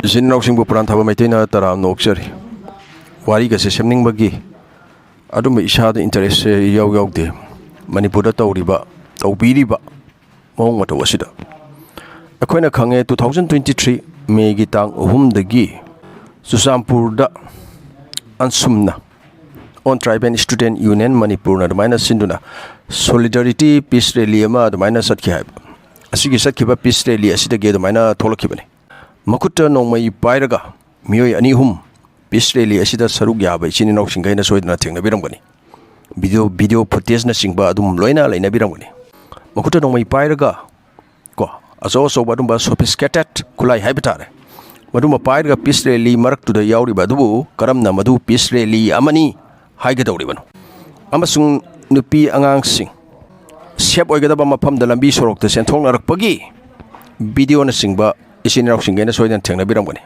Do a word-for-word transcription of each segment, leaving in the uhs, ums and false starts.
ꯏꯆꯤꯟ ꯏꯅꯥꯎꯁꯤꯡꯕꯨ ꯄꯨꯔꯥꯟ ꯊꯥꯕ ꯃꯩꯇꯩꯅ ꯇꯔꯥꯝꯅ ꯑꯣꯛꯆꯔꯤ꯫ ꯋꯥꯔꯤꯒꯁꯦ ꯁꯦꯝꯅꯤꯡꯕꯒꯤ ꯑꯗꯨꯝꯕ ꯏꯁꯥꯗ ꯏꯟꯇꯔꯦꯁꯁꯦ ꯏꯌꯥꯎ ꯌꯥꯎꯗꯦ꯫ ꯃꯅꯤꯄꯨꯔꯗ ꯇꯧꯔꯤꯕ, ꯇꯧꯕꯤꯔꯤꯕ ꯃꯑꯣꯡ ꯃꯇꯧ ꯑꯁꯤꯗ ꯑꯩꯈꯣꯏꯅ ꯈꯪꯉꯦ, two thousand twenty three ꯃꯦꯒꯤ ꯇꯥꯡ ꯑꯍꯨꯝꯗꯒꯤ ꯆꯨꯔꯆꯥꯟꯄꯨꯔꯗ ꯑꯟꯁꯨꯝꯅ, All Tribal Student Union ꯃꯅꯤꯄꯨꯔꯅ ꯑꯗꯨꯃꯥꯏꯅ ꯁꯤꯟꯗꯨꯅ solidarity peace rally ꯑꯃ ꯑꯗꯨꯃꯥꯏꯅ ꯆꯠꯈꯤ ꯍꯥꯏꯕ꯫ ꯑꯁꯤꯒꯤ ꯆꯠꯈꯤꯕ peace rally ꯑꯁꯤꯗꯒꯤ ꯑꯗꯨꯃꯥꯏꯅ ꯊꯣꯛꯂꯛꯈꯤꯕꯅꯤ꯫ ꯃꯈꯨꯠꯇ ꯅꯣꯡꯃꯩ ꯄꯥꯏꯔꯒ ꯃꯤꯑꯣꯏ ꯑꯅꯤ ꯑꯍꯨꯝ peace rally ꯑꯁꯤꯗ ꯁꯔꯨꯛ ꯌꯥꯕ ꯏꯆꯤꯟ ꯏꯅꯥꯎꯁꯤꯡꯈꯩꯅ ꯁꯣꯏꯗꯅ ꯊꯦꯡꯅꯕꯤꯔꯝꯒꯅꯤ꯫ Video, video footageꯅꯆꯤꯡꯕ ꯑꯗꯨꯝ ꯂꯣꯏꯅ ꯂꯩꯅꯕꯤꯔꯝꯒꯅꯤ꯫ ꯃꯈꯨꯠꯇ ꯅꯣꯡꯃꯩ ꯄꯥꯏꯔꯒ ꯀꯣ, ꯑꯆꯧ ꯑꯆꯧꯕ ꯑꯗꯨꯝꯕ sophisticated ꯈꯨꯠꯂꯥꯏ ꯍꯥꯏꯕ ꯇꯥꯔꯦ, ꯃꯗꯨꯃ ꯄꯥꯏꯔꯒ peace rally ꯃꯔꯛꯇꯨꯗ ꯌꯥꯎꯔꯤꯕ ꯑꯗꯨꯕꯨ ꯀꯔꯝꯅ ꯃꯗꯨ peace rally ꯑꯃꯅꯤ ꯍꯥꯏꯒꯗꯧꯔꯤꯕꯅꯣ? ꯑꯃꯁꯨꯡ ꯅꯨꯄꯤ ꯑꯉꯥꯡꯁꯤꯡ safe ꯑꯣꯏꯒꯗꯕ ꯃꯐꯝꯗ ꯂꯝꯕꯤ ꯁꯣꯔꯣꯛꯇ ꯆꯦꯟꯊꯣꯛꯅꯔꯛꯄꯒꯤ videoꯅꯆꯤꯡꯕ ꯏꯆꯤꯟ ꯏꯅꯥꯎꯁꯤꯡꯈꯩꯅ ꯁꯣꯏꯗꯅ ꯊꯦꯡꯅꯕꯤꯔꯝꯒꯅꯤ꯫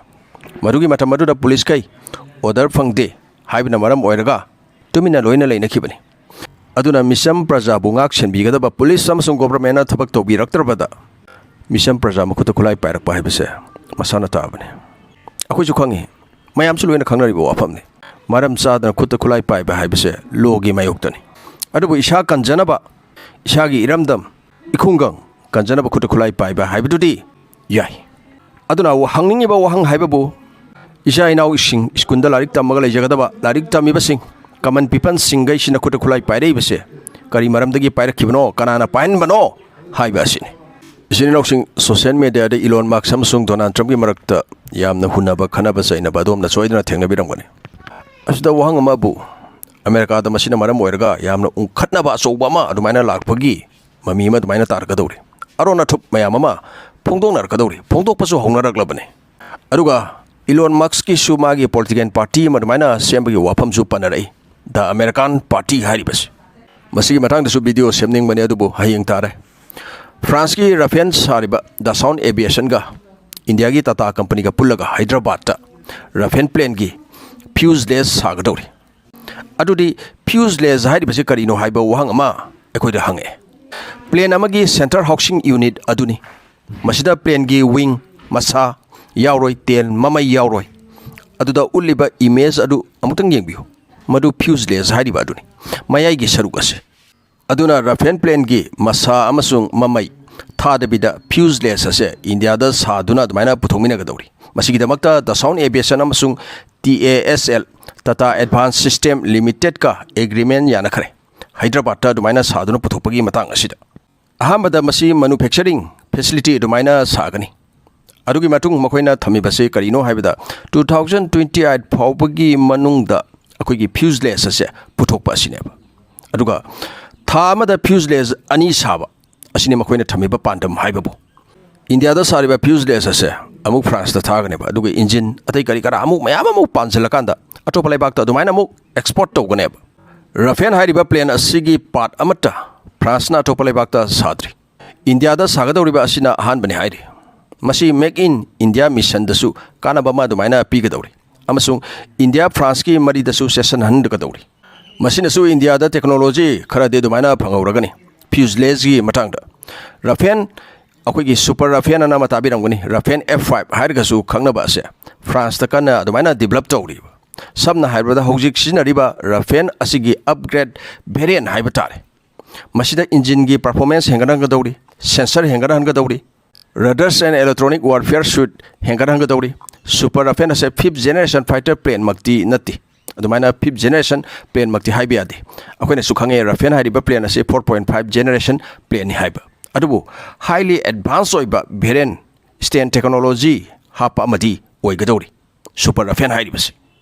ꯃꯗꯨꯒꯤ ꯃꯇꯝ ꯑꯗꯨꯗ ꯄꯨꯂꯤꯁꯈꯩ order ꯐꯪꯗꯦ ꯍꯥꯏꯕꯅ ꯃꯔꯝ ꯑꯣꯏꯔꯒ ꯇꯨꯃꯤꯟꯅ ꯂꯣꯏꯅ ꯂꯩꯅꯈꯤꯕꯅꯤ꯫ ꯑꯗꯨꯅ ꯃꯤꯆꯝ ꯄ꯭ꯔꯖꯥꯕꯨ ꯉꯥꯛ ꯁꯦꯟꯕꯤꯒꯗꯕ ꯄꯨꯂꯤꯁ ꯑꯃꯁꯨꯡ governmentꯅ ꯊꯕꯛ ꯇꯧꯕꯤꯔꯛꯇ꯭ꯔꯕꯗ ꯃꯤꯆꯝ ꯄ꯭ꯔꯖꯥ ꯃꯈꯨꯠꯇ ꯈꯨꯠꯂꯥꯏ ꯄꯥꯏꯔꯛꯄ ꯍꯥꯏꯕꯁꯦ ꯃꯁꯥꯅ ꯇꯥꯕꯅꯤ꯫ ꯑꯩꯈꯣꯏꯁꯨ ꯈꯪꯉꯤ, ꯃꯌꯥꯝꯁꯨ ꯂꯣꯏꯅ ꯈꯪꯅꯔꯤꯕ ꯋꯥꯐꯝꯅꯤ꯫ ꯃꯔꯝ ꯆꯥꯗꯅ ꯈꯨꯠꯇ ꯈꯨꯠꯂꯥꯏ ꯄꯥꯏꯕ ꯍꯥꯏꯕꯁꯦ lawꯒꯤ ꯃꯥꯌꯣꯛꯇꯅꯤ꯫ ꯑꯗꯨꯕꯨ ꯏꯁꯥ ꯀꯟꯖꯅꯕ, ꯏꯁꯥꯒꯤ ꯏꯔꯝꯗꯝ, ꯏꯈꯨꯡꯒꯪ ꯀꯟꯖꯅꯕ ꯈꯨꯠꯇ ꯈꯨꯠꯂꯥꯏ ꯄꯥꯏꯕ ꯍꯥꯏꯕꯗꯨꯗꯤ ꯌꯥꯏ꯫ ꯑꯗꯨꯅ ꯍꯪꯅꯤꯡꯉꯤꯕ ꯋꯥꯍꯪ ꯍꯥꯏꯕꯕꯨ, ꯏꯆꯥ ꯏꯅꯥꯎꯁꯤꯡ ꯁ꯭ꯀꯨꯜꯗ ꯂꯥꯏꯔꯤꯛ ꯇꯝꯃꯒ ꯂꯩꯖꯒꯗꯕ ꯂꯥꯏꯔꯤꯛ ꯇꯝꯃꯤꯕꯁꯤꯡ, common peopleꯁꯤꯡꯈꯩꯁꯤꯅ ꯈꯨꯠꯇ ꯈꯨꯠꯂꯥꯏ ꯄꯥꯏꯔꯛꯏꯕꯁꯦ ꯀꯔꯤ ꯃꯔꯝꯗꯒꯤ ꯄꯥꯏꯔꯛꯈꯤꯕꯅꯣ, ꯀꯅꯥꯅ ꯄꯥꯏꯍꯟꯕꯅꯣ ꯍꯥꯏꯕ ꯑꯁꯤꯅꯤ꯫ ꯏꯆꯤꯟ ꯏꯅꯥꯎꯁꯤꯡ, social mediaꯗ Elon Musk ꯑꯃꯁꯨꯡ Donald Trumpꯀꯤ ꯃꯔꯛꯇ ꯌꯥꯝꯅ ꯍꯨꯟꯅꯕ ꯈꯠꯅꯕ ꯆꯩꯅꯕ ꯑꯗꯣꯝꯅ ꯁꯣꯏꯗꯅ ꯊꯦꯡꯅꯕꯤꯔꯝꯒꯅꯤ꯫ ꯑꯁꯤꯗ ꯋꯥꯍꯪ ꯑꯃꯕꯨ, ꯑꯃꯦꯔꯤꯀꯥꯗ ꯃꯁꯤꯅ ꯃꯔꯝ ꯑꯣꯏꯔꯒ ꯌꯥꯝꯅ ꯎꯪꯈꯠꯅꯕ ꯑꯆꯧꯕ ꯑꯃ ꯑꯗꯨꯃꯥꯏꯅ ꯂꯥꯛꯄꯒꯤ ꯃꯃꯤ ꯑꯃ ꯑꯗꯨꯃꯥꯏꯅ ꯇꯥꯔꯛꯀꯗꯧꯔꯤ꯫ ꯑꯔꯣꯟ ꯑꯊꯨꯞ ꯃꯌꯥꯝ ꯑꯃ ꯐꯣꯡꯗꯣꯛꯅꯔꯛꯀꯗꯧꯔꯤ, ꯐꯣꯡꯗꯣꯛꯄꯁꯨ ꯍꯧꯅꯔꯛꯂꯕꯅꯤ꯫ ꯑꯗꯨꯒ Elon Muskꯀꯤꯁꯨ ꯃꯥꯒꯤ political party ꯑꯃ ꯑꯗꯨꯃꯥꯏꯅ ꯁꯦꯝꯕꯒꯤ ꯋꯥꯐꯝꯁꯨ ꯄꯟꯅꯔꯛꯏ, The American Party ꯍꯥꯏꯔꯤꯕꯁꯤ꯫ ꯃꯁꯤꯒꯤ ꯃꯇꯥꯡꯗꯁꯨ video ꯁꯦꯝꯅꯤꯡꯕꯅꯤ, ꯑꯗꯨꯕꯨ ꯍꯌꯦꯡ ꯇꯥꯔꯦ꯫ ꯐ꯭ꯔꯥꯟꯁꯀꯤ Rafale ꯁꯥꯔꯤꯕ Dassault Aviationꯒ ꯏꯟꯗꯤꯌꯥꯒꯤ Tata Companyꯒ ꯄꯨꯜꯂꯒ ꯍꯥꯏꯗ꯭ꯔꯕꯥꯗꯇ Rafale planeꯒꯤ fuselage ꯁꯥꯒꯗꯧꯔꯤ꯫ ꯑꯗꯨꯗꯤ fuselage ꯍꯥꯏꯔꯤꯕꯁꯤ ꯀꯔꯤꯅꯣ ꯍꯥꯏꯕ ꯋꯥꯍꯪ ꯑꯃ ꯑꯩꯈꯣꯏꯗ ꯍꯪꯉꯛꯑꯦ꯫ Plane ꯑꯃꯒꯤ central housing unit ꯑꯗꯨꯅꯤ꯫ ꯃꯁꯤꯗ planeꯒꯤ wing, ꯃꯁꯥ, ꯌꯥꯎꯔꯣꯏ, ꯇꯦꯜ ꯃꯃꯩ ꯌꯥꯎꯔꯣꯏ꯫ ꯑꯗꯨꯗ ꯎꯠꯂꯤꯕ ꯏꯃꯦꯖ ꯑꯗꯨ ꯑꯃꯨꯛꯇꯪ ꯌꯦꯡꯕꯤꯌꯨ꯫ ꯃꯗꯨ ꯐ꯭ꯌꯨꯖꯂꯦꯖ ꯍꯥꯏꯔꯤꯕ ꯑꯗꯨꯅꯤ, ꯃꯌꯥꯏꯒꯤ ꯁꯔꯨꯛ ꯑꯁꯦ꯫ ꯑꯗꯨꯅ ꯔꯐꯦꯜ ꯄ꯭ꯂꯦꯟꯒꯤ ꯃꯁꯥ ꯑꯃꯁꯨꯡ ꯃꯃꯩ ꯊꯥꯗꯕꯤꯗ ꯐ꯭ꯌꯨꯖꯂꯦꯖ ꯑꯁꯦ ꯏꯟꯗꯤꯌꯥꯗ ꯁꯥꯗꯨꯅ ꯑꯗꯨꯃꯥꯏꯅ ꯄꯨꯊꯣꯛꯃꯤꯟꯅꯒꯗꯧꯔꯤ꯫ ꯃꯁꯤꯒꯤꯗꯃꯛꯇ ꯗꯁꯥꯎꯟ ꯑꯦꯚꯤꯌꯦꯁꯟ ꯑꯃꯁꯨꯡ T A S L, Tata advanced systems ꯂꯤꯃꯤꯇꯦꯗꯀ ꯑꯦꯒ꯭ꯔꯤꯃꯦꯟ ꯌꯥꯅꯈ꯭ꯔꯦ, ꯍꯥꯏꯗ꯭ꯔꯕꯥꯗꯇ ꯑꯗꯨꯃꯥꯏꯅ ꯁꯥꯗꯨꯅ ꯄꯨꯊꯣꯛꯄꯒꯤ ꯃꯇꯥꯡ ꯑꯁꯤꯗ꯫ ꯑꯍꯥꯟꯕꯗ ꯃꯁꯤ ꯃꯦꯅꯨꯐꯦꯛꯆꯔꯤꯡ ꯐꯦꯁꯤꯂꯤꯇꯤ ꯑꯗꯨꯃꯥꯏꯅ ꯁꯥꯒꯅꯤ꯫ ꯑꯗꯨꯒꯤ ꯃꯇꯨꯡ ꯃꯈꯣꯏꯅ ꯊꯝꯃꯤꯕꯁꯤ ꯀꯔꯤꯅꯣ ꯍꯥꯏꯕꯗ, ꯇꯨ ꯊꯥꯎꯖꯟ ꯇ꯭ꯋꯦꯟꯇꯤ ꯑꯩꯠ ꯐꯥꯎꯕꯒꯤ ꯃꯅꯨꯡꯗ ꯑꯩꯈꯣꯏꯒꯤ ꯐ꯭ꯌꯨꯖꯂꯦꯖ ꯑꯁꯦ ꯄꯨꯊꯣꯛꯄ ꯑꯁꯤꯅꯦꯕ꯫ ꯑꯗꯨꯒ ꯊꯥ ꯑꯃꯗ ꯐ꯭ꯌꯨꯖꯂꯦꯖ ꯑꯅꯤ ꯁꯥꯕ ꯑꯁꯤꯅꯤ ꯃꯈꯣꯏꯅ ꯊꯝꯃꯤꯕ ꯄꯥꯟꯗꯝ ꯍꯥꯏꯕꯕꯨ꯫ ꯏꯟꯗꯤꯌꯥꯗ ꯁꯥꯔꯤꯕ ꯐ꯭ꯌꯨꯖꯂꯦꯖ ꯑꯁꯦ ꯑꯃꯨꯛ ꯐ꯭ꯔꯥꯟꯁꯇ ꯊꯥꯒꯅꯦꯕ, ꯑꯗꯨꯒ ꯏꯟꯖꯤꯟ ꯑꯇꯩ ꯀꯔꯤ ꯀꯔꯥ ꯑꯃꯨꯛ ꯃꯌꯥꯝ ꯑꯃꯨꯛ ꯄꯥꯟꯁꯤꯜꯂꯀꯥꯟꯗ ꯑꯇꯣꯞꯄ ꯂꯩꯕꯥꯛꯇ ꯑꯗꯨꯃꯥꯏꯅ ꯑꯃꯨꯛ ꯑꯦꯛꯁꯄꯣꯔꯠ ꯇꯧꯒꯅꯦꯕ꯫ ꯔꯐꯦꯜ ꯍꯥꯏꯔꯤꯕ ꯄ꯭ꯂꯦꯟ ꯑꯁꯤꯒꯤ ꯄꯥꯔꯠ ꯑꯃꯠꯇ ꯐ꯭ꯔꯥꯟꯁꯅ ꯑꯇꯣꯞꯄ ꯂꯩꯕꯥꯛꯇ ꯁꯥꯗ꯭ꯔꯤ꯫ ꯏꯟꯗꯤꯌꯥꯗ ꯁꯥꯒꯗꯧꯔꯤꯕ ꯑꯁꯤꯅ ꯑꯍꯥꯟꯕꯅꯤ ꯍꯥꯏꯔꯤ꯫ ꯃꯁꯤ ꯃꯦꯛ ꯏꯟ ꯏꯟꯗꯤꯌꯥ ꯃꯤꯁꯟꯗꯁꯨ ꯀꯥꯟꯅꯕ ꯑꯃ ꯑꯗꯨꯃꯥꯏꯅ ꯄꯤꯒꯗꯧꯔꯤ, ꯑꯃꯁꯨꯡ ꯏꯟꯗꯤꯌꯥ ꯐ꯭ꯔꯥꯟꯁꯀꯤ ꯃꯔꯤꯗꯁꯨ ꯆꯦꯠꯁꯤꯟꯍꯟꯒꯗꯧꯔꯤ꯫ ꯃꯁꯤꯅꯁꯨ ꯏꯟꯗꯤꯌꯥꯗ ꯇꯦꯛꯅꯣꯂꯣꯖꯤ ꯈꯔꯗꯤ ꯑꯗꯨꯃꯥꯏꯅ ꯐꯪꯍꯧꯔꯒꯅꯤ ꯐ꯭ꯌꯨꯖꯂꯦꯖꯒꯤ ꯃꯇꯥꯡꯗ꯫ ꯔꯐꯦꯜ, ꯑꯩꯈꯣꯏꯒꯤ ꯁꯨꯄꯔ ꯔꯐꯦꯜ ꯑꯅ ꯑꯃ ꯇꯥꯕꯤꯔꯝꯒꯅꯤ, ꯔꯐꯦꯜ ꯑꯦꯐ ꯐꯥꯏꯚ ꯍꯥꯏꯔꯒꯁꯨ ꯈꯪꯅꯕ ꯑꯁꯦ ꯐ꯭ꯔꯥꯟꯁꯇ ꯀꯟꯅ ꯑꯗꯨꯃꯥꯏꯅ ꯗꯤꯕꯂꯞ ꯇꯧꯔꯤꯕ꯫ ꯁꯝꯅ ꯍꯥꯏꯔꯕꯗ, ꯍꯧꯖꯤꯛ ꯁꯤꯖꯤꯟꯅꯔꯤꯕ ꯔꯐꯦꯜ ꯑꯁꯤꯒꯤ ꯑꯞꯒ꯭ꯔꯦꯗ ꯚꯦꯔꯤꯌꯟ ꯍꯥꯏꯕ ꯇꯥꯔꯦ꯫ ꯃꯁꯤꯗ ꯏꯟꯖꯤꯟꯒꯤ ꯄꯔꯐꯣꯔꯃꯦꯟꯁ ꯍꯦꯟꯒꯠꯍꯟꯒꯗꯧꯔꯤ, ꯁꯦꯟꯁꯔ ꯍꯦꯟꯒꯠꯍꯟꯒꯗꯧꯔꯤ, radars and electronic warfare suite ꯍꯦꯟꯒꯠꯍꯟꯒꯗꯧꯔꯤ꯫ ꯁꯨꯄꯔ ꯔꯐꯦꯜ ꯑꯁꯦ ꯐꯤꯐ ꯖꯦꯅꯦꯔꯦꯁꯟ ꯐꯥꯏꯇꯔ ꯄ꯭ꯂꯦꯟꯃꯛꯇꯤ ꯅꯠꯇꯦ, ꯑꯗꯨꯃꯥꯏꯅ ꯐꯤꯐ ꯖꯦꯅꯦꯔꯦꯁꯟ ꯄ꯭ꯂꯦꯟꯃꯛꯇꯤ ꯍꯥꯏꯕ ꯌꯥꯗꯦ꯫ ꯑꯩꯈꯣꯏꯅꯁꯨ ꯈꯪꯉꯦ, ꯔꯐꯦꯜ ꯍꯥꯏꯔꯤꯕ ꯄ꯭ꯂꯦꯟ ꯑꯁꯤ ꯐꯣꯔ ꯄꯣꯏꯟ ꯐꯥꯏꯚ ꯖꯦꯅꯦꯔꯦꯁꯟ ꯄ꯭ꯂꯦꯟꯅꯤ ꯍꯥꯏꯕ꯫ ꯑꯗꯨꯕꯨ ꯍꯥꯏꯂꯤ ꯑꯦꯗꯚꯥꯟꯁ ꯑꯣꯏꯕ ꯚꯦꯔꯤꯌꯟ ꯁ꯭ꯇꯦꯟ ꯇꯦꯛꯅꯣꯂꯣꯖꯤ ꯍꯥꯞꯄ ꯑꯃꯗꯤ ꯑꯣꯏꯒꯗꯧꯔꯤ ꯁꯨꯄꯔ ꯔꯐꯦꯜ ꯍꯥꯏꯔꯤꯕꯁꯤ꯫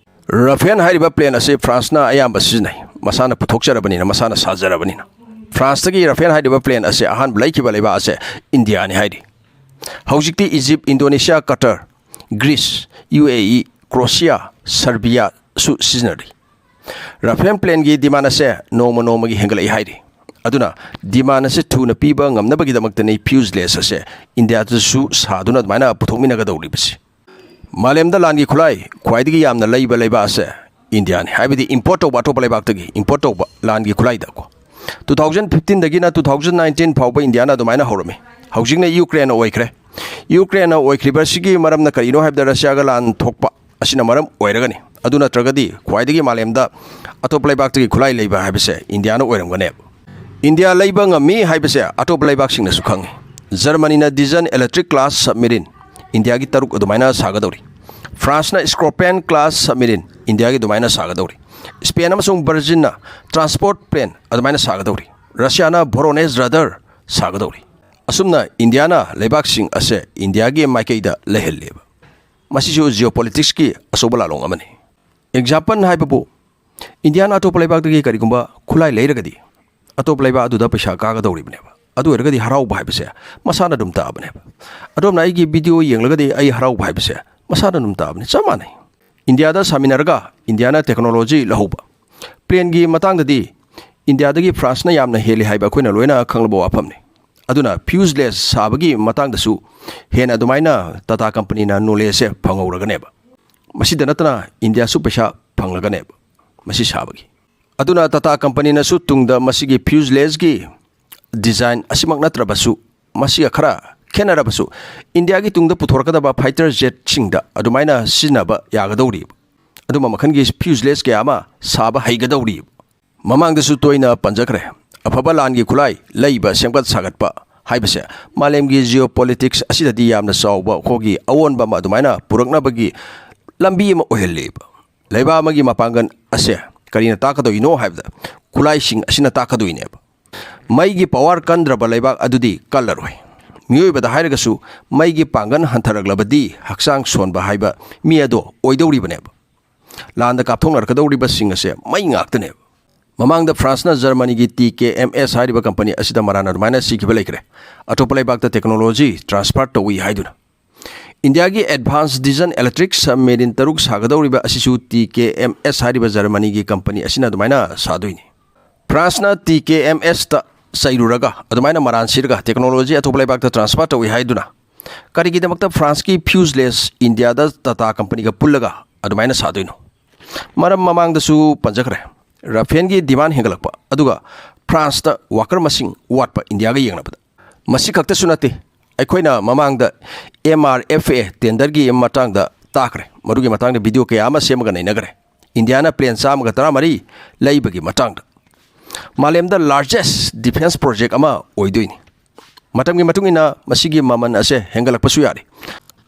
ꯔꯐꯦꯜ ꯍꯥꯏꯔꯤꯕ ꯄ꯭ꯂꯦꯟ ꯑꯁꯤ ꯐ꯭ꯔꯥꯟꯁꯅ ꯑꯌꯥꯝꯕ ꯁꯤꯖꯤꯟꯅꯩ, ꯃꯁꯥꯅ ꯄꯨꯊꯣꯛꯆꯔꯕꯅꯤꯅ, ꯃꯁꯥꯅ ꯁꯥꯖꯔꯕꯅꯤꯅ꯫ ꯐ꯭ꯔꯥꯟꯁꯇꯒꯤ ꯔꯐꯦꯜ ꯍꯥꯏꯔꯤꯕ ꯄ꯭ꯂꯦꯟ ꯑꯁꯤ ꯑꯍꯥꯟꯕ ꯂꯩꯈꯤꯕ ꯂꯩꯕꯥꯛ ꯑꯁꯦ ꯏꯟꯗꯤꯌꯥꯅꯤ ꯍꯥꯏꯔꯤ꯫ ꯍꯧꯖꯤꯛꯇꯤ Egypt, Indonesia, Qatar, Greece, U A E, Croatia, ꯁꯔꯕꯤꯌꯥꯁꯨ ꯁꯤꯖꯤꯟꯅꯔꯤ꯫ ꯔꯐꯦꯜ ꯄ꯭ꯂꯦꯟꯒꯤ ꯗꯤꯃꯥꯟ ꯑꯁꯦ ꯅꯣꯡꯃ ꯅꯣꯡꯃꯒꯤ ꯍꯦꯟꯒꯠꯂꯛꯏ ꯍꯥꯏꯔꯤ꯫ ꯑꯗꯨꯅ ꯗꯤꯃꯥꯟ ꯑꯁꯤ ꯊꯨꯅ ꯄꯤꯕ ꯉꯝꯅꯕꯒꯤꯗꯃꯛꯇꯅꯤ ꯐ꯭ꯌꯨꯖꯂꯦꯖ ꯑꯁꯦ ꯏꯟꯗꯤꯌꯥꯗꯁꯨ ꯁꯥꯗꯨꯅ ꯑꯗꯨꯃꯥꯏꯅ ꯄꯨꯊꯣꯛꯃꯤꯟꯅꯒꯗꯧꯔꯤꯕꯁꯤ꯫ ꯃꯥꯂꯦꯝꯗ ꯂꯥꯟꯒꯤ ꯈꯨꯠꯂꯥꯏ ꯈ꯭ꯋꯥꯏꯗꯒꯤ ꯌꯥꯝꯅ ꯂꯩꯕ ꯂꯩꯕꯥꯛ ꯑꯁꯦ ꯏꯟꯗꯤꯌꯥꯅꯤ, ꯍꯥꯏꯕꯗꯤ ꯏꯝꯄꯣꯔꯠ ꯇꯧꯕ, ꯑꯇꯣꯞꯄ ꯂꯩꯕꯥꯛꯇꯒꯤ ꯏꯝꯄꯣꯔꯠ ꯇꯧꯕ ꯂꯥꯟꯒꯤ ꯈꯨꯠꯂꯥꯏꯗꯀꯣ꯫ ꯇꯨ ꯊꯥꯎꯖꯟ ꯐꯤꯐꯇꯤꯟꯗꯒꯤꯅ ꯇꯨ ꯊꯥꯎꯖꯟ ꯅꯥꯏꯟꯇꯤꯟ ꯐꯥꯎꯕ ꯏꯟꯗꯤꯌꯥꯅ ꯑꯗꯨꯃꯥꯏꯅ ꯍꯧꯔꯝꯃꯤ꯫ ꯍꯧꯖꯤꯛꯅ ꯌꯨꯀ꯭ꯔꯦꯟ ꯑꯣꯏꯈ꯭ꯔꯦ꯫ ꯌꯨꯀ꯭ꯔꯦꯟꯅ ꯑꯣꯏꯈ꯭ꯔꯤꯕꯁꯤꯒꯤ ꯃꯔꯝꯅ ꯀꯔꯤꯅꯣ ꯍꯥꯏꯕꯗ, ꯔꯁꯤꯌꯥꯒ ꯂꯥꯟ ꯊꯣꯛꯄ ꯑꯁꯤꯅ ꯃꯔꯝ ꯑꯣꯏꯔꯒꯅꯤ꯫ ꯑꯗꯨ ꯅꯠꯇ꯭ꯔꯒꯗꯤ ꯈ꯭ꯋꯥꯏꯗꯒꯤ ꯃꯥꯂꯦꯝꯗ ꯑꯇꯣꯞꯄ ꯂꯩꯕꯥꯛꯇꯒꯤ ꯈꯨꯠꯂꯥꯏ ꯂꯩꯕ ꯍꯥꯏꯕꯁꯦ ꯏꯟꯗꯤꯌꯥꯅ ꯑꯣꯏꯔꯝꯒꯅꯦꯕ꯫ ꯏꯟꯗꯤꯌꯥ ꯂꯩꯕ ꯉꯝꯃꯤ ꯍꯥꯏꯕꯁꯦ ꯑꯇꯣꯞꯄ ꯂꯩꯕꯥꯛꯁꯤꯡꯅꯁꯨ ꯈꯪꯉꯤ꯫ ꯖꯔꯃꯅꯤꯅ ꯗꯤꯖꯟ ꯏꯂꯦꯛꯇ꯭ꯔꯤꯛ ꯀ꯭ꯂꯥꯁ ꯁꯕꯃꯦꯔꯤꯟ ꯏꯟꯗꯤꯌꯥꯒꯤ ꯇꯔꯨꯛ ꯑꯗꯨꯃꯥꯏꯅ ꯁꯥꯒꯗꯧꯔꯤ꯫ ꯐ꯭ꯔꯥꯟꯁꯅ ꯁ꯭ꯀꯣꯔꯄꯤꯌꯟ ꯀ꯭ꯂꯥꯁ ꯁꯕꯃꯦꯔꯤꯟ ꯏꯟꯗꯤꯌꯥꯒꯤ ꯑꯗꯨꯃꯥꯏꯅ ꯁꯥꯒꯗꯧꯔꯤ꯫ ꯁ꯭ꯄꯦꯟ ꯑꯃꯁꯨꯡ ꯕ꯭ꯔꯥꯖꯤꯜꯅ ꯇ꯭ꯔꯥꯟꯁꯄꯣꯔꯠ ꯄ꯭ꯂꯦꯟ ꯑꯗꯨꯃꯥꯏꯅ ꯁꯥꯒꯗꯧꯔꯤ꯫ ꯔꯁꯤꯌꯥꯅ ꯚꯣꯔꯣꯅꯦꯖ ꯔꯗꯥꯔ ꯁꯥꯒꯗꯧꯔꯤ꯫ ꯑꯁꯨꯝꯅ ꯏꯟꯗꯤꯌꯥꯅ ꯂꯩꯕꯥꯛꯁꯤꯡ ꯑꯁꯦ ꯏꯟꯗꯤꯌꯥꯒꯤ ꯃꯥꯏꯀꯩꯗ ꯂꯩꯍꯜꯂꯦꯕ꯫ ꯃꯁꯤꯁꯨ ꯖꯤꯑꯣꯄꯣꯂꯤꯇꯤꯛꯁꯀꯤ ꯑꯆꯧꯕ ꯂꯥꯂꯣꯡ ꯑꯃꯅꯤ꯫ ꯑꯦꯛꯖꯥꯝꯄꯜ ꯍꯥꯏꯕꯕꯨ, ꯏꯟꯗꯤꯌꯥꯅ ꯑꯇꯣꯞꯄ ꯂꯩꯕꯥꯛꯇꯒꯤ ꯀꯔꯤꯒꯨꯝꯕ ꯈꯨꯠꯂꯥꯏ ꯂꯩꯔꯒꯗꯤ, ꯑꯇꯣꯞꯄ ꯂꯩꯕꯥꯛ ꯑꯗꯨꯗ ꯄꯩꯁꯥ ꯀꯥꯒꯗꯧꯔꯤꯕꯅꯦꯕ꯫ ꯑꯗꯨ ꯑꯣꯏꯔꯒꯗꯤ ꯍꯔꯥꯎꯕ ꯍꯥꯏꯕꯁꯦ ꯃꯁꯥꯅ ꯑꯗꯨꯝ ꯇꯥꯕꯅꯦꯕ꯫ ꯑꯗꯣꯝꯅ ꯑꯩꯒꯤ ꯚꯤꯗꯤꯑꯣ ꯌꯦꯡꯂꯒꯗꯤ ꯑꯩ ꯍꯔꯥꯎꯕ ꯍꯥꯏꯕꯁꯦ ꯃꯁꯥꯅ ꯑꯗꯨꯝ ꯇꯥꯕꯅꯤ꯫ ꯆꯞ ꯃꯥꯟꯅꯩ꯫ ꯏꯟꯗꯤꯌꯥꯗ ꯁꯥꯃꯤꯟꯅꯔꯒ ꯏꯟꯗꯤꯌꯥꯅ ꯇꯦꯛꯅꯣꯂꯣꯖꯤ ꯂꯧꯍꯧꯕ꯫ ꯄ꯭ꯂꯦꯟꯒꯤ ꯃꯇꯥꯡꯗꯗꯤ ꯏꯟꯗꯤꯌꯥꯗꯒꯤ ꯐ꯭ꯔꯥꯟꯁꯅ ꯌꯥꯝꯅ ꯍꯦꯜꯂꯤ ꯍꯥꯏꯕ ꯑꯩꯈꯣꯏꯅ ꯂꯣꯏꯅ ꯈꯪꯂꯕ ꯋꯥꯐꯝꯅꯤ꯫ ꯑꯗꯨꯅ ꯐ꯭ꯌꯨꯖꯂꯦꯁ ꯁꯥꯕꯒꯤ ꯃꯇꯥꯡꯗꯁꯨ ꯍꯦꯟꯅ ꯑꯗꯨꯃꯥꯏꯅ ꯇꯥꯇꯥ ꯀꯝꯄꯅꯤꯅ ꯅꯣꯂꯦꯖꯁꯦ ꯐꯪꯍꯧꯔꯒꯅꯦꯕ꯫ ꯃꯁꯤꯗ ꯅꯠꯇꯅ ꯏꯟꯗꯤꯌꯥꯁꯨ ꯄꯩꯁꯥ ꯐꯪꯂꯒꯅꯦꯕ ꯃꯁꯤ ꯁꯥꯕꯒꯤ꯫ ꯑꯗꯨꯅ ꯇꯥꯇꯥ ꯀꯝꯄꯅꯤꯅꯁꯨ ꯇꯨꯡꯗ ꯃꯁꯤꯒꯤ ꯐ꯭ꯌꯨꯖꯂꯦꯁꯀꯤ ꯗꯤꯖꯥꯏꯟ ꯑꯁꯤꯃꯛ ꯅꯠꯇ꯭ꯔꯕꯁꯨ, ꯃꯁꯤꯒ ꯈꯔ ꯈꯦꯠꯅꯔꯕꯁꯨ, ꯏꯟꯗꯤꯌꯥꯒꯤ ꯇꯨꯡꯗ ꯄꯨꯊꯣꯔꯛꯀꯗꯕ ꯐꯥꯏꯇꯔ ꯖꯦꯠꯁꯤꯡꯗ ꯑꯗꯨꯃꯥꯏꯅ ꯁꯤꯖꯤꯟꯅꯕ ꯌꯥꯒꯗꯧꯔꯤꯕ꯫ ꯑꯗꯨꯝꯕ ꯃꯈꯜꯒꯤ ꯐ꯭ꯌꯨꯖꯂꯦꯁ ꯀꯌꯥ ꯑꯃ ꯁꯥꯕ ꯍꯩꯒꯗꯧꯔꯤꯕ꯫ ꯃꯃꯥꯡꯗꯁꯨ ꯇꯣꯏꯅ ꯄꯟꯖꯈ꯭ꯔꯦ, ꯑꯐꯕ ꯂꯥꯟꯒꯤ ꯈꯨꯠꯂꯥꯏ ꯂꯩꯕ, ꯁꯦꯝꯒꯠ ꯁꯥꯒꯠꯄ ꯍꯥꯏꯕꯁꯦ ꯃꯥꯂꯦꯝꯒꯤ ꯖꯤꯑꯣꯄꯣꯂꯤꯇꯤꯛꯁ ꯑꯁꯤꯗꯗꯤ ꯌꯥꯝꯅ ꯆꯥꯎꯕ ꯑꯩꯈꯣꯏꯒꯤ ꯑꯑꯣꯟꯕ ꯑꯃ ꯑꯗꯨꯃꯥꯏꯅ ꯄꯨꯔꯛꯅꯕꯒꯤ ꯂꯝꯕꯤ ꯑꯃ ꯑꯣꯏꯍꯜꯂꯦꯕ꯫ ꯂꯩꯕꯥꯛ ꯑꯃꯒꯤ ꯃꯄꯥꯡꯒꯜ ꯑꯁꯦ ꯀꯔꯤꯅ ꯇꯥꯛꯀꯗꯧꯔꯤꯅꯣ ꯍꯥꯏꯕꯗ, ꯈꯨꯠꯂꯥꯏꯁꯤꯡ ꯑꯁꯤꯅ ꯇꯥꯛꯀꯗꯣꯏꯅꯦꯕ꯫ ꯃꯩꯒꯤ ꯄꯋꯥꯔ ꯀꯟꯗ꯭ꯔꯕ ꯂꯩꯕꯥꯛ ꯑꯗꯨꯗꯤ ꯀꯜꯂꯔꯣꯏ꯫ ꯃꯤꯑꯣꯏꯕꯗ ꯍꯥꯏꯔꯒꯁꯨ, ꯃꯩꯒꯤ ꯄꯥꯡꯒꯜ ꯍꯟꯊꯔꯛꯂꯕꯗꯤ ꯍꯛꯆꯥꯡ ꯁꯣꯟꯕ ꯍꯥꯏꯕ ꯃꯤ ꯑꯗꯣ ꯑꯣꯏꯗꯧꯔꯤꯕꯅꯦꯕ꯫ ꯂꯥꯟꯗ ꯀꯥꯞꯊꯣꯛꯅꯔꯛꯀꯗꯧꯔꯤꯕꯁꯤꯡ ꯑꯁꯦ ꯃꯩ ꯉꯥꯛꯇꯅꯦꯕ꯫ ꯃꯃꯥꯡꯗ ꯐ꯭ꯔꯥꯟꯁꯅ ꯖꯔꯃꯅꯤꯒꯤ ꯇꯤ ꯀꯦ ꯑꯦꯝ ꯑꯦꯁ ꯍꯥꯏꯔꯤꯕ ꯀꯝꯄꯅꯤ ꯑꯁꯤꯗ ꯃꯔꯥꯟ ꯑꯗꯨꯃꯥꯏꯅ ꯁꯤꯈꯤꯕ ꯂꯩꯈ꯭ꯔꯦ꯫ ꯑꯇꯣꯞꯄ ꯂꯩꯕꯥꯛꯇ ꯇꯦꯛꯅꯣꯂꯣꯖꯤ ꯇ꯭ꯔꯥꯟꯁꯐꯔ ꯇꯧꯏ ꯍꯥꯏꯗꯨꯅ꯫ ꯏꯟꯗꯤꯌꯥꯒꯤ ꯑꯦꯗꯚꯥꯟꯁ ꯗꯤꯖꯟ ꯏꯂꯦꯛꯇ꯭ꯔꯤꯛ ꯁꯕꯃꯦꯔꯤꯟ ꯇꯔꯨꯛ ꯁꯥꯒꯗꯧꯔꯤꯕ ꯑꯁꯤꯁꯨ ꯇꯤ ꯀꯦ ꯑꯦꯝ ꯑꯦꯁ ꯍꯥꯏꯔꯤꯕ ꯖꯔꯃꯅꯤꯒꯤ ꯀꯝꯄꯅꯤ ꯑꯁꯤꯅ ꯑꯗꯨꯃꯥꯏꯅ ꯁꯥꯗꯣꯏꯅꯤ꯫ ꯐ꯭ꯔꯥꯟꯁꯅ ꯇꯤ ꯀꯦ ꯑꯦꯝ ꯑꯦꯁꯇ ꯆꯩꯔꯨꯔꯒ, ꯑꯗꯨꯃꯥꯏꯅ ꯃꯔꯥꯟ ꯁꯤꯔꯒ ꯇꯦꯛꯅꯣꯂꯣꯖꯤ ꯑꯇꯣꯞꯄ ꯂꯩꯕꯥꯛꯇ ꯇ꯭ꯔꯥꯟꯁꯐꯔ ꯇꯧꯏ ꯍꯥꯏꯗꯨꯅ, ꯀꯔꯤꯒꯤꯗꯃꯛꯇ ꯐ꯭ꯔꯥꯟꯁꯀꯤ ꯐ꯭ꯌꯨꯖꯂꯦꯁ ꯏꯟꯗꯤꯌꯥꯗ ꯇꯥꯇꯥ ꯀꯝꯄꯅꯤꯒ ꯄꯨꯜꯂꯒ ꯑꯗꯨꯃꯥꯏꯅ ꯁꯥꯗꯣꯏꯅꯣ? ꯃꯔꯝ ꯃꯃꯥꯡꯗꯁꯨ ꯄꯟꯖꯈ꯭ꯔꯦ, ꯔꯥꯐꯦꯜꯒꯤ ꯗꯤꯃꯥꯟ ꯍꯦꯟꯒꯠꯂꯛꯄ, ꯑꯗꯨꯒ ꯐ꯭ꯔꯥꯟꯁꯇ ꯋꯥꯀꯔ ꯃꯁꯤꯡ ꯋꯥꯠꯄ ꯏꯟꯗꯤꯌꯥꯒ ꯌꯦꯡꯅꯕꯗ꯫ ꯃꯁꯤ ꯈꯛꯇꯁꯨ ꯅꯠꯇꯦ, ꯑꯩꯈꯣꯏꯅ ꯃꯃꯥꯡꯗ M R F A tenderꯒꯤ ꯃꯇꯥꯡꯗ ꯇꯥꯈ꯭ꯔꯦ꯫ ꯃꯗꯨꯒꯤ ꯃꯇꯥꯡꯗ video ꯀꯌꯥ ꯑꯃ ꯁꯦꯝꯃꯒ ꯅꯩꯅꯈ꯭ꯔꯦ꯫ ꯏꯟꯗꯤꯌꯥꯅ plane ꯆꯥꯝꯃꯒ ꯇꯔꯥꯃꯔꯤ ꯂꯩꯕꯒꯤ ꯃꯇꯥꯡꯗ꯫ ꯃꯥꯂꯦꯝꯗ largest defence project ꯑꯃ ꯑꯣꯏꯗꯣꯏꯅꯤ꯫ ꯃꯇꯝꯒꯤ ꯃꯇꯨꯡ ꯏꯟꯅ ꯃꯁꯤꯒꯤ ꯃꯃꯜ ꯑꯁꯦ ꯍꯦꯟꯒꯠꯂꯛꯄꯁꯨ ꯌꯥꯔꯤ꯫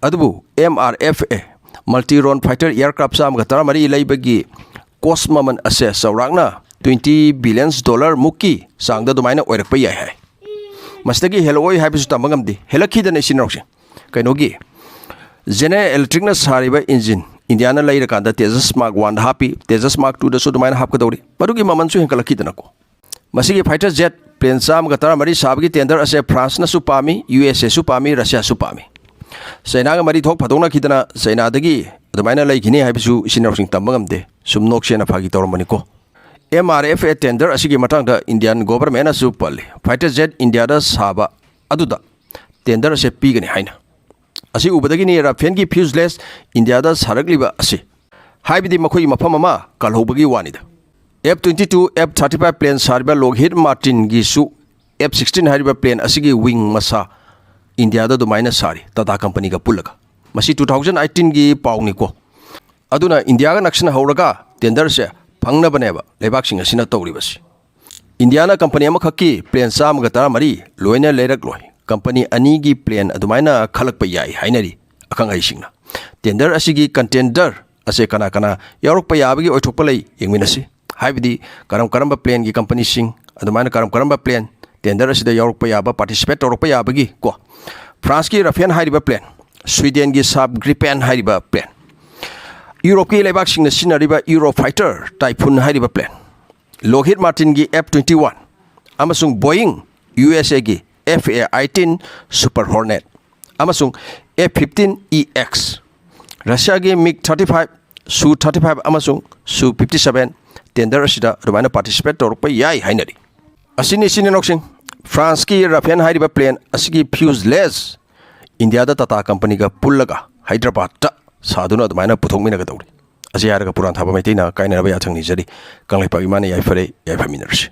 ꯑꯗꯨꯕꯨ M R F A multi role fighter aircraft ꯆꯥꯝꯃꯒ ꯇꯔꯥꯃꯔꯤ ꯂꯩꯕꯒꯤ cost ꯃꯃꯜ ꯑꯁꯦ ꯆꯥꯎꯔꯥꯛꯅ twenty billions dollar ꯃꯨꯛꯀꯤ ꯆꯥꯡꯗ ꯑꯗꯨꯃꯥꯏꯅ ꯑꯣꯏꯔꯛꯄ ꯌꯥꯏ ꯍꯥꯏ꯫ ꯃꯁꯤꯗꯒꯤ ꯍꯦꯜꯂꯛꯑꯣꯏ ꯍꯥꯏꯕꯁꯨ ꯇꯝꯕ ꯉꯝꯗꯦ꯫ ꯍꯦꯜꯂꯛꯈꯤꯗꯅ ꯏꯆꯤꯟ ꯏꯅꯥꯎꯁꯤꯡ꯫ ꯀꯩꯅꯣꯒꯤ General Electricꯅ ꯁꯥꯔꯤꯕ engine ꯏꯟꯗꯤꯌꯥꯅ ꯂꯩꯔꯀꯥꯟꯗ Tejas Mark Oneꯗ ꯍꯥꯞꯄꯤ, Tejas Mark Twoꯗꯁꯨ ꯑꯗꯨꯃꯥꯏꯅ ꯍꯥꯞꯀꯗꯧꯔꯤ꯫ ꯃꯗꯨꯒꯤ ꯃꯃꯜꯁꯨ ꯍꯦꯟꯒꯠꯂꯛꯈꯤꯗꯅꯀꯣ꯫ ꯃꯁꯤꯒꯤ fighter jet plane ꯆꯥꯝꯃꯒ ꯇꯔꯥꯃꯔꯤ ꯁꯥꯕꯒꯤ tender ꯑꯁꯦ Franceꯅꯁꯨ ꯄꯥꯝꯃꯤ, U S Aꯁꯨ ꯄꯥꯝꯃꯤ, Russiaꯁꯨ ꯄꯥꯝꯃꯤ꯫ ꯆꯩꯅꯥꯒ ꯃꯔꯤ ꯊꯣꯛ ꯐꯗꯣꯛꯅꯈꯤꯗꯅ ꯆꯩꯅꯥꯗꯒꯤ ꯑꯗꯨꯃꯥꯏꯅ ꯂꯩꯈꯤꯅꯤ ꯍꯥꯏꯕꯁꯨ ꯏꯆꯤꯟ ꯏꯅꯥꯎꯁꯤꯡ ꯇꯝꯕ ꯉꯝꯗꯦ꯫ ꯁꯨꯝ ꯅꯣꯛꯁꯦꯅ ꯐꯥꯒꯤ ꯇꯧꯔꯝꯕꯅꯤꯀꯣ꯫ M R F A tender ꯑꯁꯤꯒꯤ ꯃꯇꯥꯡꯗ Indian governmentꯅꯁꯨ ꯄꯜꯂꯤ꯫ Fighter jet ꯏꯟꯗꯤꯌꯥꯗ ꯁꯥꯕ ꯑꯗꯨꯗ tender ꯑꯁꯦ ꯄꯤꯒꯅꯤ ꯍꯥꯏꯅ꯫ ꯑꯁꯤ ꯎꯕꯗꯒꯤꯅꯤ Rafaleꯒꯤ fuselage ꯏꯟꯗꯤꯌꯥꯗ ꯁꯥꯔꯛꯂꯤꯕ ꯑꯁꯤ꯫ ꯍꯥꯏꯕꯗꯤ ꯃꯈꯣꯏꯒꯤ ꯃꯐꯝ ꯑꯃ ꯀꯜꯍꯧꯕꯒꯤ ꯋꯥꯅꯤꯗ꯫ F twenty two, F thirty five plane ꯁꯥꯔꯤꯕ Lockheed Martinꯒꯤꯁꯨ F sixteen ꯍꯥꯏꯔꯤꯕ plane ꯑꯁꯤꯒꯤ wing ꯃꯁꯥ ꯏꯟꯗꯤꯌꯥꯗ ꯑꯗꯨꯃꯥꯏꯅ ꯁꯥꯔꯤ, ꯇꯥꯇꯥ ꯀꯝꯄꯅꯤꯒ ꯄꯨꯜꯂꯒ꯫ ꯃꯁꯤ two thousand eighteenꯒꯤ ꯄꯥꯎꯅꯤꯀꯣ꯫ ꯑꯗꯨꯅ ꯏꯟꯗꯤꯌꯥꯒ ꯅꯛꯁꯤꯟꯅꯍꯧꯔꯒ tenderꯁꯦ ꯐꯪꯅꯕꯅꯦꯕ ꯂꯩꯕꯥꯛꯁꯤꯡ ꯑꯁꯤꯅ ꯇꯧꯔꯤꯕꯁꯤ꯫ ꯏꯟꯗꯤꯌꯥꯅ ꯀꯝꯄꯅꯤ ꯑꯃꯈꯛꯀꯤ plane ꯆꯥꯝꯃꯒ ꯇꯔꯥꯃꯔꯤ ꯂꯣꯏꯅ ꯂꯩꯔꯛꯂꯣꯏ꯫ ꯀꯝꯄꯅꯤ ꯑꯅꯤꯒꯤ plane ꯑꯗꯨꯃꯥꯏꯅ ꯈꯜꯂꯛꯄ ꯌꯥꯏ ꯍꯥꯏꯅꯔꯤ ꯑꯈꯪ ꯑꯍꯩꯁꯤꯡꯅ꯫ Tender ꯑꯁꯤꯒꯤ contender ꯑꯁꯦ ꯀꯅꯥ ꯀꯅꯥ ꯌꯥꯎꯔꯛꯄ ꯌꯥꯕꯒꯤ ꯑꯣꯏꯊꯣꯛꯄ ꯂꯩ ꯌꯦꯡꯃꯤꯟꯅꯁꯤ꯫ ꯍꯥꯏꯕꯗꯤ ꯀꯔꯝ ꯀꯔꯝꯕ planeꯒꯤ ꯀꯝꯄꯅꯤꯁꯤꯡ, ꯑꯗꯨꯃꯥꯏꯅ ꯀꯔꯝ ꯀꯔꯝꯕ plane tender ꯑꯁꯤꯗ ꯌꯥꯎꯔꯛꯄ ꯌꯥꯕ, participate ꯇꯧꯔꯛꯄ ꯌꯥꯕꯒꯤ ꯀꯣ꯫ Franceꯀꯤ Rafale ꯍꯥꯏꯔꯤꯕ plane, Swedenꯒꯤ Saab Gripen ꯍꯥꯏꯔꯤꯕ plane, ꯌꯨꯔꯣꯞꯀꯤ ꯂꯩꯕꯥꯛꯁꯤꯡꯅ ꯁꯤꯖꯤꯟꯅꯔꯤꯕ Eurofighter Typhoon ꯍꯥꯏꯔꯤꯕ plane, Lockheed Martinꯒꯤ F twenty one ꯑꯃꯁꯨꯡ Boeing USAꯒꯤ F A eighteen Super Hornet ꯑꯃꯁꯨꯡ F fifteen E X, Russiaꯒꯤ MiG thirty five, Su thirty five ꯑꯃꯁꯨꯡ Su fifty seven tender ꯑꯁꯤꯗ ꯑꯗꯨꯃꯥꯏꯅ participate ꯇꯧꯔꯛꯄ ꯌꯥꯏ ꯍꯥꯏꯅꯔꯤ꯫ ꯑꯁꯤꯅꯤ ꯏꯆꯤꯟ ꯏꯅꯥꯎꯁꯤꯡ, Franceꯀꯤ Rafale ꯍꯥꯏꯔꯤꯕ plane ꯑꯁꯤꯒꯤ fuselage ꯏꯟꯗꯤꯌꯥꯗ ꯇꯥꯇꯥ ꯀꯝꯄꯅꯤꯒ ꯄꯨꯜꯂꯒ ꯍꯥꯏꯗ꯭ꯔꯕꯥꯗꯇ ꯁꯥꯗꯨꯅ ꯑꯗꯨꯃꯥꯏꯅ ꯄꯨꯊꯣꯛꯃꯤꯟꯅꯒꯗꯧꯔꯤ꯫ ꯑꯁꯤ ꯍꯥꯏꯔꯒ ꯄꯨꯔꯥꯟ ꯊꯥꯕ ꯃꯩꯇꯩꯅ ꯀꯥꯏꯅꯅꯕ ꯌꯥꯊꯪ ꯅꯤꯖꯔꯤ꯫ ꯀꯪꯂꯩꯄꯥꯛ ꯏꯃꯥꯅ ꯌꯥꯏꯐꯔꯦ, ꯌꯥꯏꯐꯃꯤꯟꯅꯔꯁꯤ꯫